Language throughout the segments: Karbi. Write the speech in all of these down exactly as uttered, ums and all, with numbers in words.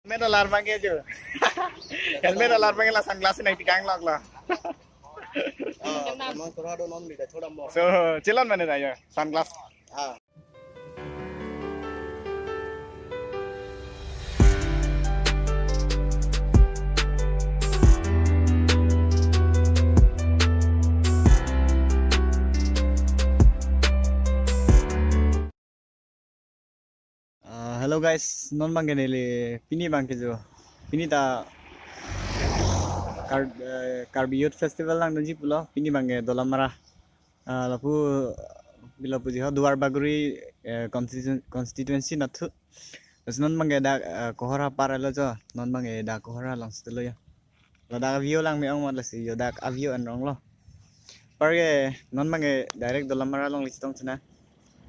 Helmet alar abangke jo. Helmet alar abangke la sunglass nangtekanglok lo. Ah, memang kurado non bida thoda mo. So, chilon mane da ya, sunglass. Ah. Ah, hello guys, non abangke neli pini abangke jo, pini ta Kar-, eh, Karbi Youth Festival nangdunji pulo, pini abangke Dolamara, ah, lapu, bila puji ho Duarbagori, eh, constitu-, constituency nathu. Terus non abangke dak, eh, Kohora par lo jo, non abangke dak Kohora along sitelo ya. Ladak a-view lang me-ong mat lasi, yo dak a-view anrong lo. Parke non abangke direct Dolamara along le chetong chena.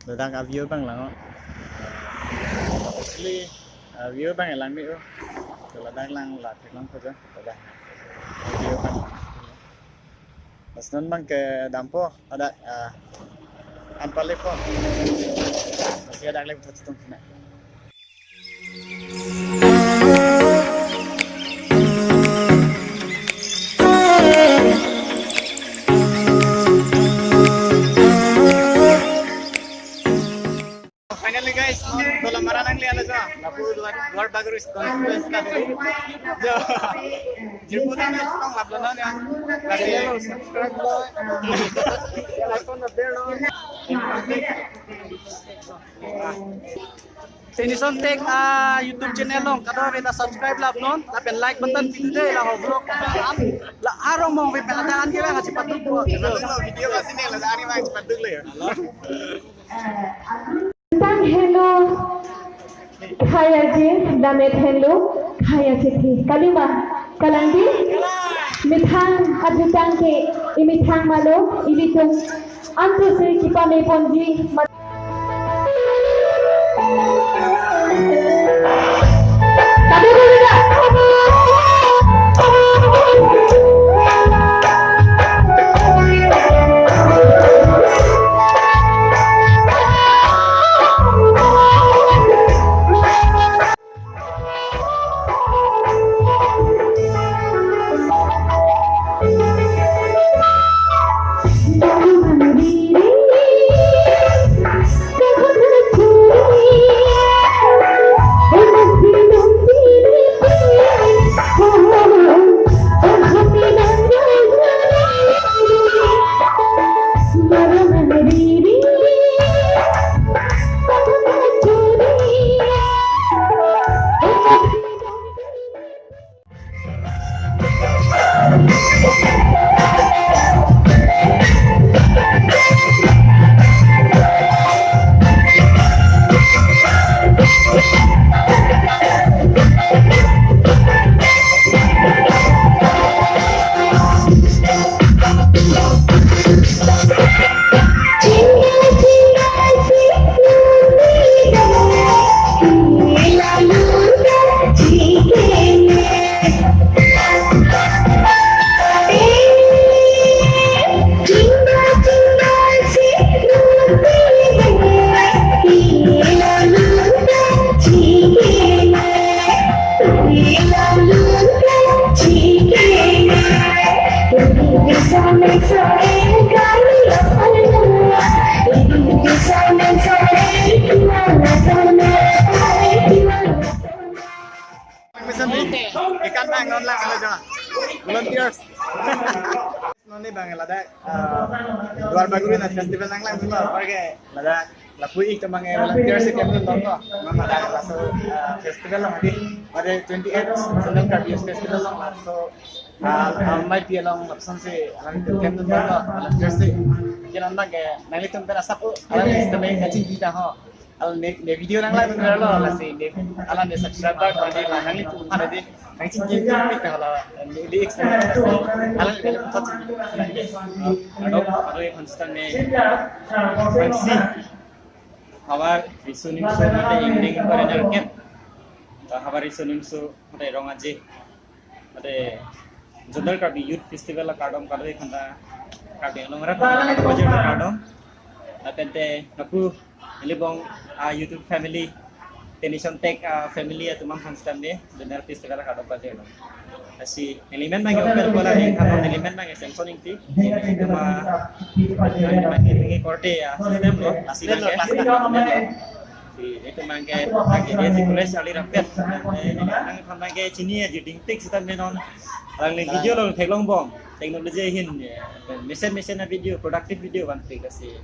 Ladak a-view abang lang o. Actually, a-view abang lang me-o. To ladak lang la theklong ko jo. Ladak. A-view abang. Mas non abangke dampo, ada, ah, anpalepo. Mas ya dak le chetong chena. Finally guys, Dolamara nangle-et lo jo. Lapu Duar, Duarbagori constituency ta dei. Jo. Jirpo ta nangchetong lap lo non ya. Lasi subscribe lo. Like on the bell lo. Tenison Tech, ah, YouTube channel along kadokave ta subscribe lap non, lapen like button pitu dei, la ho vlog la arong mong ve pen ladak an ke bang achi patuk po. Video ba sini ladak an ke bang achi patuk le. Tang helo khaya je, damet helo khaya chethi. Kalima, kalang di, methang ajutang ke, imethang malo, ilitum antu si kipame ponji. Ikan bang non lang halo jama. Volunteers. Non ne bang ladak, eh, Duarbagori Nath Festival nanglang dulu. Oke, ladak lapu-ik temang volunteers si kemdun dong ko. Non ladak laso, eh, festival along hadi. Pada twenty-eight Zonal Karbi Youth Festival along laso, eh, eh, mai pi along lapusonsi alang kemdun dong ko. Volunteers si. Kiran bang ke nanglitum pen asap u alang sistem kachingki ta ho. Alang ne, ne video nanglang dun lo, lasi ne, alang ne subscriber ko ne la nanglitum aphan dei, nangchingki tum pik ta la, ne, ne extra lasi, alang ne le puthot chingki lagi. Ado, ado ye konstan ne, bangsi, havar riso nimso mate ingdeng ingkoi ra nerkep, havar riso nimso mate rong aje. Mate Zonal Karbi Youth Festival akardom kadokave aphanta, Karbi Anglong arat aphanta kardom. Lapen te lapu neli bong a YouTube family Tenison Tech, ah, family atum aphan sitame Donor Festival kardom pajirlo. Lasi neli men abangke open kola ning kardom, neli men abangke Samson Ingti. Neli atum, ah, neli abangke ning korte, ah, system lo, lasi abangke. Lasi neli atum abangke, abangke dia si college charli rapet. Eh, neli abangke chini ya jiding tik sitame non. Alangli video along theklong bom. Technology ahin ya. Mesen mesen a-video, productive video vanpik lasi.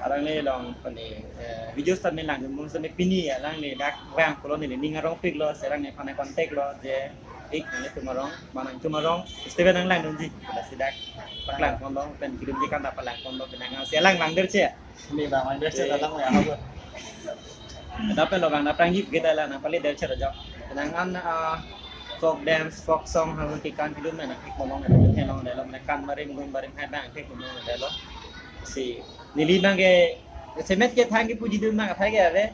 Alangli along pani, eh, video sitame langdun bom sitame pini alangli dak vang pulo neli ning arongpiklo, si alangliphan contact lo je ik nangtum arong, ma nangtum arong festival nanglangdunji. Lasi dak paklangponlo, pen kidum di kan dak paklangponlo, pen nang si alang langderche. Ini bang langderche, dalam ya apa? Dapat lo bang, dapat ngip kita lah, nangpaliderche ajo. Nang an, ah, folk dance, folk song, hang kikan kidum na, nang ik molong na, nang kelong na, lo na kan barim, gum barim hai bang, ik molong na lo. Si neli abangke semet ke thang kipuji dun abang athai ke ave.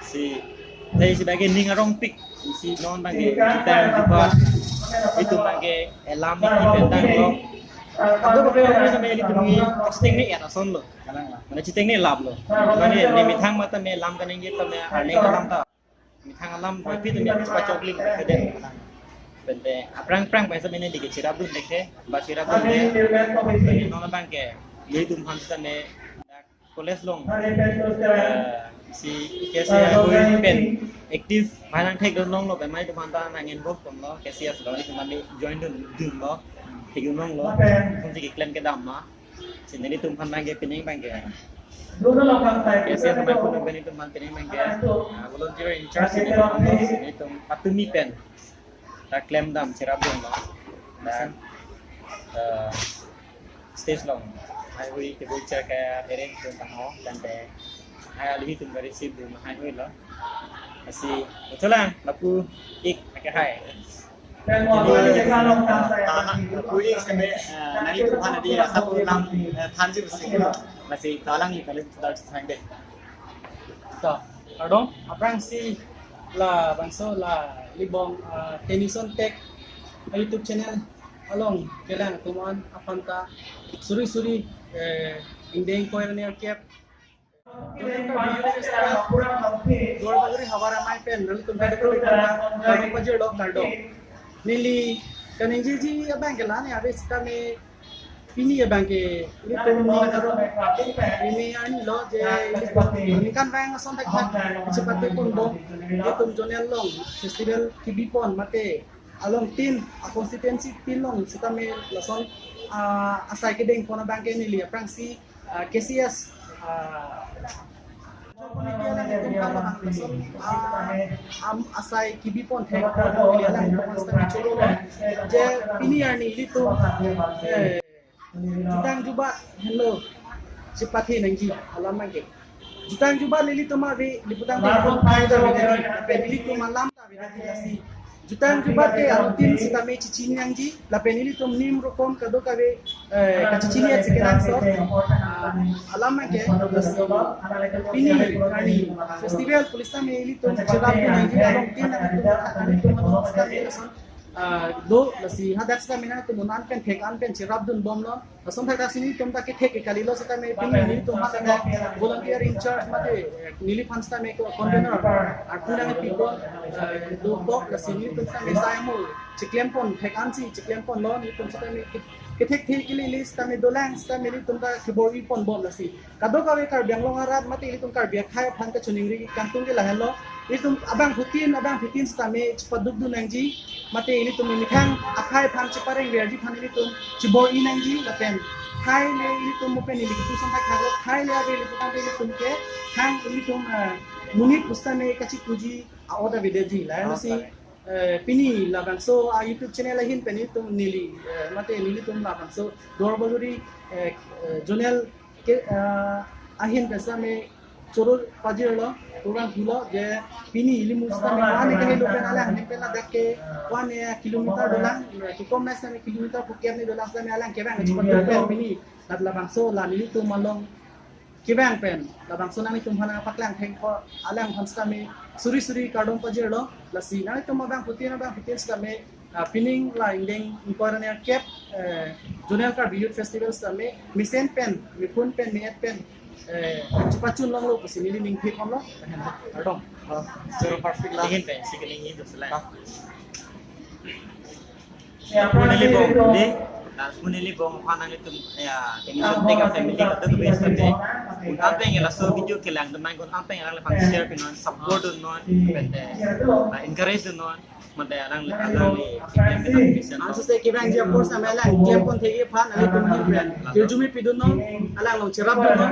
Si thai si abangke ning arongpik. Si non abangke kita yang juga itu abangke elam iki pen danglo. Ado ko pe orang sama ini tumi, chiteng ni ya asonlo. Mane chiteng ni laplo. Mane ne methang mata me lam kaningje tame arning alam ta. Methang alam boipi tame chepachoklim kede. Pente aphrang aphrang paisa mene dike cherapdun deke, ba cherapdunde. Tame non abangke nelitum aphan sitame dak college along, eh, si K C S ahoi pen active mai nangthekdun longlo, pen mai atum aphan ta nang-involve ponlo, K C S along nelitum aphan join dun dunlo, thekdun longlo, kung si keklem kedam ma. Si nelitum aphan abangke pining abangke. Dulu lo kan saya K C S amei pun nelitum aphan pining abangke, ah, volunteer in charge nelitum, si nelitum patumi pen ta klemdam cherapdunlo. Dan, eh, stage along haihui table chair ke arrange dun tangho, tangte hai alitum ke receive dun haihuilo. Lasi itulang lapu ik ake hai. Lapu ik seme, eh, nanglitum aphan adi asap lam, eh, thanji besi. Lasi talang ik kali dar sang de. To, kardom, aphrangsi labangso la libong, ah, Tenison Tech, ah, YouTube channel along kelang atum an aphan ta suri suri, eh, ingdeng ingkoi ra nerkep Karbi Youth Festival Duarbagori havar amei pen nanglitum kado kado aphan ta kardom pajirlo, kardom. Neli kaningjeji abangke la-an ave sitame pini abangke ilitum ning arong pini anlo je ilitum ningkan vang ason thakthak chepate ponbom, ilitum zonal along festival kebipon mate along tin, a constituency tin along sitame lason, ah, asai kedengpon abangke neli aphrangsi, ah, K C S, ah, Committee alangtum aphan lason, ah, am asai kebipon thek neli alangtum aphan sitame choro je pini arni ilitum, eh, jutang jubat henlo chepathe nangji alam abangke. Jutang jubat ilitum ave, ilitum jutang jubat ta aveji, lapen ilitum alam ta aveji lasi. Jutang jubat ke alutin sitame chechini nangji, lapen ilitum nim rokom kadokave, eh, kachechini at si kenangsot, ah, alam abangke lasi. Pini arni festival pu sitame ilitum cherapdun nangji, along tin nangtum, nangtum along sitame lason, ah, do lasi hadak sitame nangtum un an pen thek an pen cherapdun bomlo. Lason thakthak si nelitum ta kethek ke kalilo sitame pini nelitum aphan ta volunteer in charge mate, eh, neliphan sitame ko convener arpu nangpipon, eh, dokok, lasi nelitum sitame sai mo cheklempon, thek an si cheklemponlo, nelitum sitame ke-, kethek thek kelele sitame dolang sitame nelitum ta kebor-i ponbom lasi. Kadokave Karbi Anglong arat mate ilitum Karbi akhei aphan kachiningri kangtung ke lahenlo. Ilitum abangphutin, abangphutin sitame chepadukdun nangji, mate ilitum methang akhei aphan cheparengverji aphan ilitum chebor-i nangji, lapen khei le ilitum mo pen ili kipu ason thakthak lo, khei le ave ilitum tangte ilitum ke hang ilitum, eh, monit pu sitame kachipuji a-ot avedetji. Lahenlo si, eh, pini labangso a-YouTube channel ahin pen ilitum neli, eh, mate nelitum labangso Duarbagori, eh, eh, zonal ke, eh, ahin pen sitame choro pajirlo, program thulo je pini ili mus sitame one ke helo pen alang ne pen ladak ke one kilometer dolang, kekom nai sitame kilometer phokep ne dolang sitame alang kevang chepaduk pen pini, lasi labangso la nelitum along kevang pen labangso nanglitum aphan paklang thengpo, alang aphan sitame suri suri kardom pajirlo, lasi nanglitum abangphutin abangphutin sitame, ah, pining la ingdeng ingkoi ra nerkep, eh, Zonal Karbi Youth Festival sitame mesen pen, mephun pen, me-et pen, eh, chepachun longlo pusi neli ningthe ponlo, kardom. Choro parpik la. Ingin pensi kini ingin tu sila. Hah? Lapu neli bong, di, lapu neli bong aphan nanglitum, ya, kini suntek a family kadokave seta me. Kun ampeng ya laso video kelang atum abang kun ampeng alangliphan share pinon, support dunnon, pente, ah, encourage dunnon. Mate alang, alangli keklem kedam kesen. Anso se kevangji apor sampai alang klempon thekji aphan nanglitum ahin pen hirjume pidunnon, alang along cherapdunnon.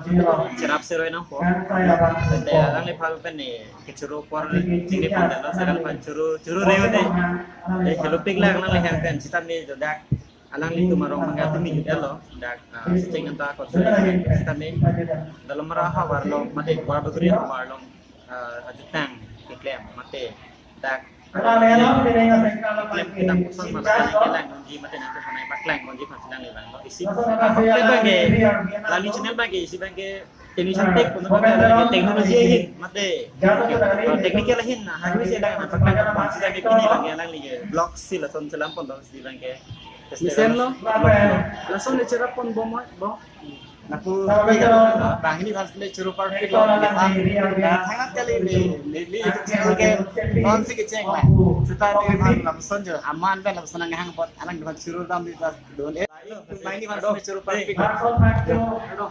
Si cherap seroi nangpo. Pente alangliphan pen ne kechoro apor chingri pon damlo, si alangliphan choro, choro reu de. Eh, helopik lang alangli hem pen sitame jo dak alanglitum arong abang atum mi jut-etlo, dak, ah, Secheng anta constituency sitame Dolamara havar along mate Duarbagori havar along, ah, ajutang keklem mate dak klem kedam koson mate kelang nonji mate nangtum hanai paklang nonji aphan si nanglevanglo isi. Abang ke, lali channel abang ke isi abang ke technician tech pun technology ahin mate, ah, technical ahin na hagri si dak na paklang pon si dak pini abang ke alangli ke vlog si lason selam pon dong si abang ke. Mesenlo? Lason ne cherap pon bom, bom. Lapu banghini aphan le choro parpik lo. Thangnat kali ne, ne, ne YouTube channel ke non si kecheng la. Seta nephan lapuson jo aman pen lapuson nanghang apot alang nephan choro dam di pas don. Eh, banghini aphan le choro parpik lo.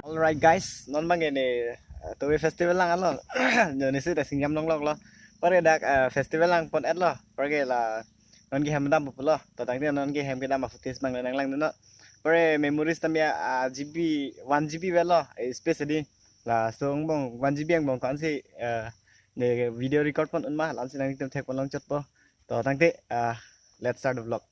Alright guys, non abang ke ne, eh, Tobe Festival lang alo. Jo ne si ta singjam longlok lo. Apar ke dak, eh, festival lang pon-etlo. Apar ke la non ke hem dampo pulo. To tangte non ke hem kedam a footage abang le nanglangdunnon. Apar ke memories tame, ah, G B, one G B avelo, eh, space di. Laso angbong one G B angbong ko-an si, eh, ne video record pon un ma, la-an si nanglitum thek pon longchotpo. To tangte, ah, let's start the vlog.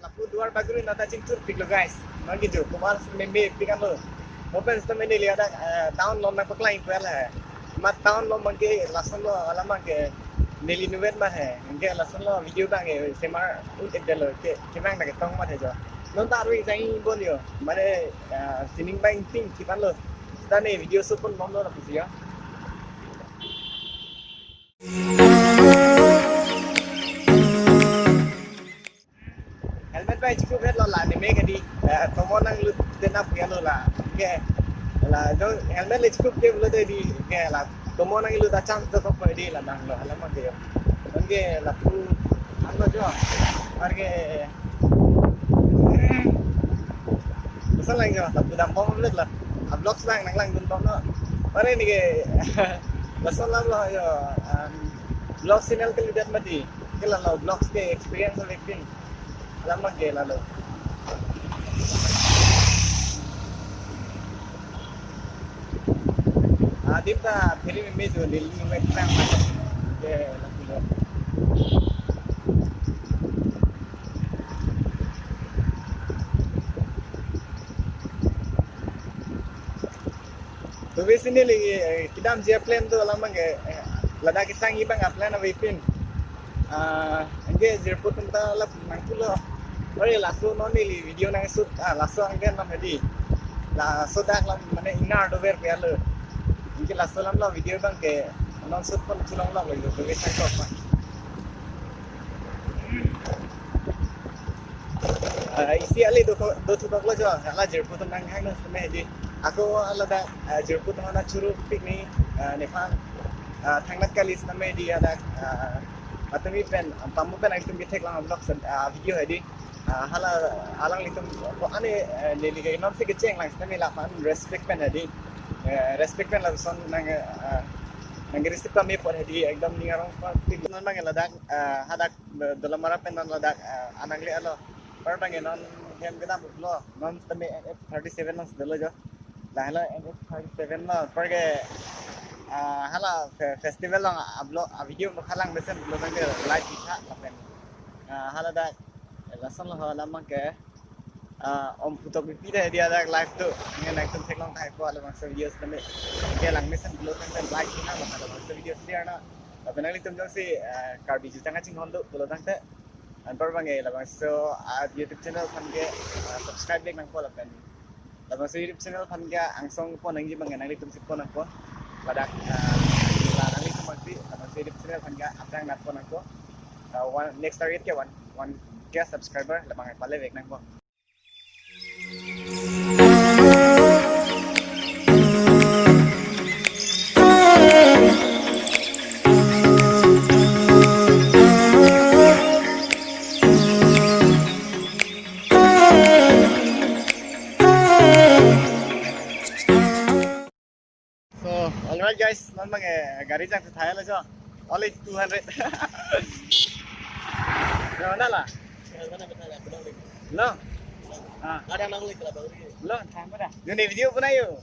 Lapu Duarbagori nata chingthurpiklo guys. Nonke jo kumar meme pik anlo. Open sita mene liya dak, eh, town along nangpaklang ingkoi la. Ma town along abang ke lason lo alam abang ke neli nuvet ma he. Anke lason lo video abang ke semar un-edetlo ke kevang dak ketong ma he jo. Non ta arve jang-i bom jo. Mane, eh, sining abang ting kipan lo. Sita ne video shoot pon bomlo lapusi jo. Helmet abang chikuphetlo la ne me kadi, eh, tomo nanglut denap ya lo la. Ke la jo helmet le chikup ke lo de di ke la tomo nanglut a chance dokok di la nanglo hala ma ke jo. Anke lapu anlo jo. Apar ke Lason lang jo, lapu dam bom lut la. A vlogs abang nanglangdun bomlo. Apar ke ne ke lason alam lo jo, um, vlog channel ke lidet mati. Ke la lo vlogs ke experience of acting. Alam abang ke la lo. Adim ta phiri meme jo neli nuvet nang ma. Ke lapu lo. To besi neli, eh, kedamji a-plan do alam abang ke, eh, ladak kesang abang a-plan avepin. Ah, anke jirpo atum ta la nangpulo. Ore laso non neli video nangshoot, ah, laso angden alam hedi. Laso dak alam mane ingnar dover pe alo. Anke laso alam lo video abang ke non shoot pon chulong lo lo to besi ko pa. Ah, isi ale do, do thudoklo jo, hala jirpo atum nanghang na seme di. Ako hala dak, ah, jirpo atum ana choro pik ni, ah, nephan, ah, thangnat kali seme di hala, ah, patumi pen, ah, pamu pen atum kethek lang vlog sen, ah, video hedi. Ah, hala, alanglitum, ko ane, eh, neli ke non si kecheng lang seme la pan respect pen hedi. Eh, respect pen lason nang, ah, nang receive kami apot hedi ekdom ning arong pa pik non abang ladak, ah, hadak Dolamara pen non ladak, ah, anang le alo. Apar abang non hem kedam lo. Non tame N F thirty-seven non sedelo jo. La hala N F thirty-seven lo. Apar ke, ah, hala fe-, festival along a vlog, a video mo kalang mesen lo abang ke live kita lapen. Ah, hala dak lason lo hala abang ke. Ah, om putok bipi dah dia dak live tu. Ngen nangtum theklong tahai po hala abang se video seme. Ke lang mesen lo abang ke live kita lo hala abang se video share na. Lapen nanglitum jongsi, ah, Karbi jutang kachinghon do lo abang ke. Anpar abangke labangso, ah, YouTube channel aphan ke, ah, subscribe vek nangpo lapen labangso YouTube channel aphan ke angsong pon nangji abangke nanglitum si pon nangpo. Ladak, ah, la nanglitum aphan si labangso YouTube channel aphan ke aphrang nat pon nangpo. Ah, one, next target ke one, one K subscriber labang pale vek nangpo. So, alright guys, non abangke gari jang thai lo jo. Only two hundred. Lo, na la? Lo. Ah. Lo, thang pada. Nune video pon ayo.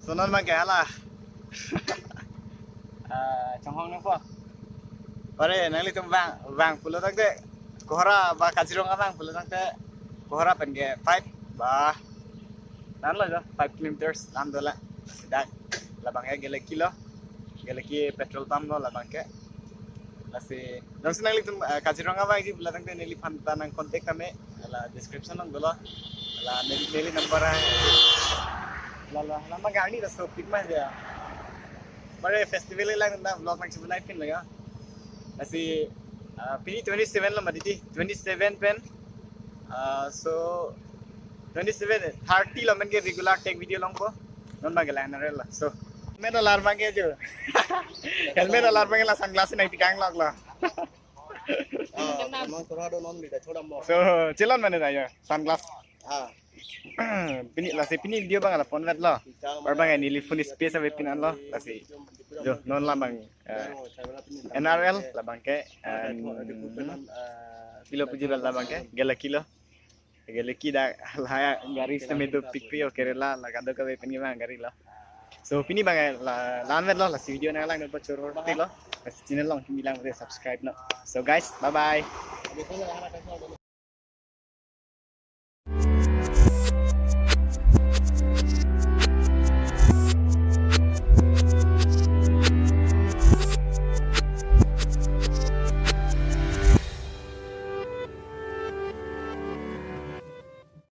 So, non abangke hala. Ah, chonghong nangpo. Pare, nanglitum vang, vang pulo tangte, Kohora ba Kaziranga vang pulo tangte, Kohora pen ke five ba, non lo jo, five kilometers lam dolang. Sida labang ke Geleki lo, Geleki petrol pump lo labang ke. Lasi, jongsi nanglitum, eh, Kaziranga vangji pulo tangte neliphan ta nang contact tame, la description along dolo, la neli, neli number ai. La, la, la, ma gari ta sopik ma dia. Pare festival lang na vlog nang chibunai pin laga. Lasi, ah, pini twenty-seven lo mati di, twenty-seven pen. Ah, so, twenty-seven, thirty lo men ke regular take video longpo. Non abangke lang na rel la. So, helmet alar abangke jo. Helmet alar abangke la sunglass nangpi kang lok lo. Ah, memang kurang ada non di dah coba mau. So, chilon mane ta ya, sunglass. Ah. Pini lasi pini video abang la pon vet lo. Anpar abangke neli phone space ave pin an lo. Lasi jo non labang, eh, N R L labang ke, eh, pilo puji labang ke Geleki lo. Geleki dak la gari sitame dopikpi o Kerala la kadokave pen ke abang gari lo. So pini abangke la, la-an vet lo, lasi video nanglang nangpo choro ti lo. Lasi channel along kimi lang subscribe non. So guys, bye bye.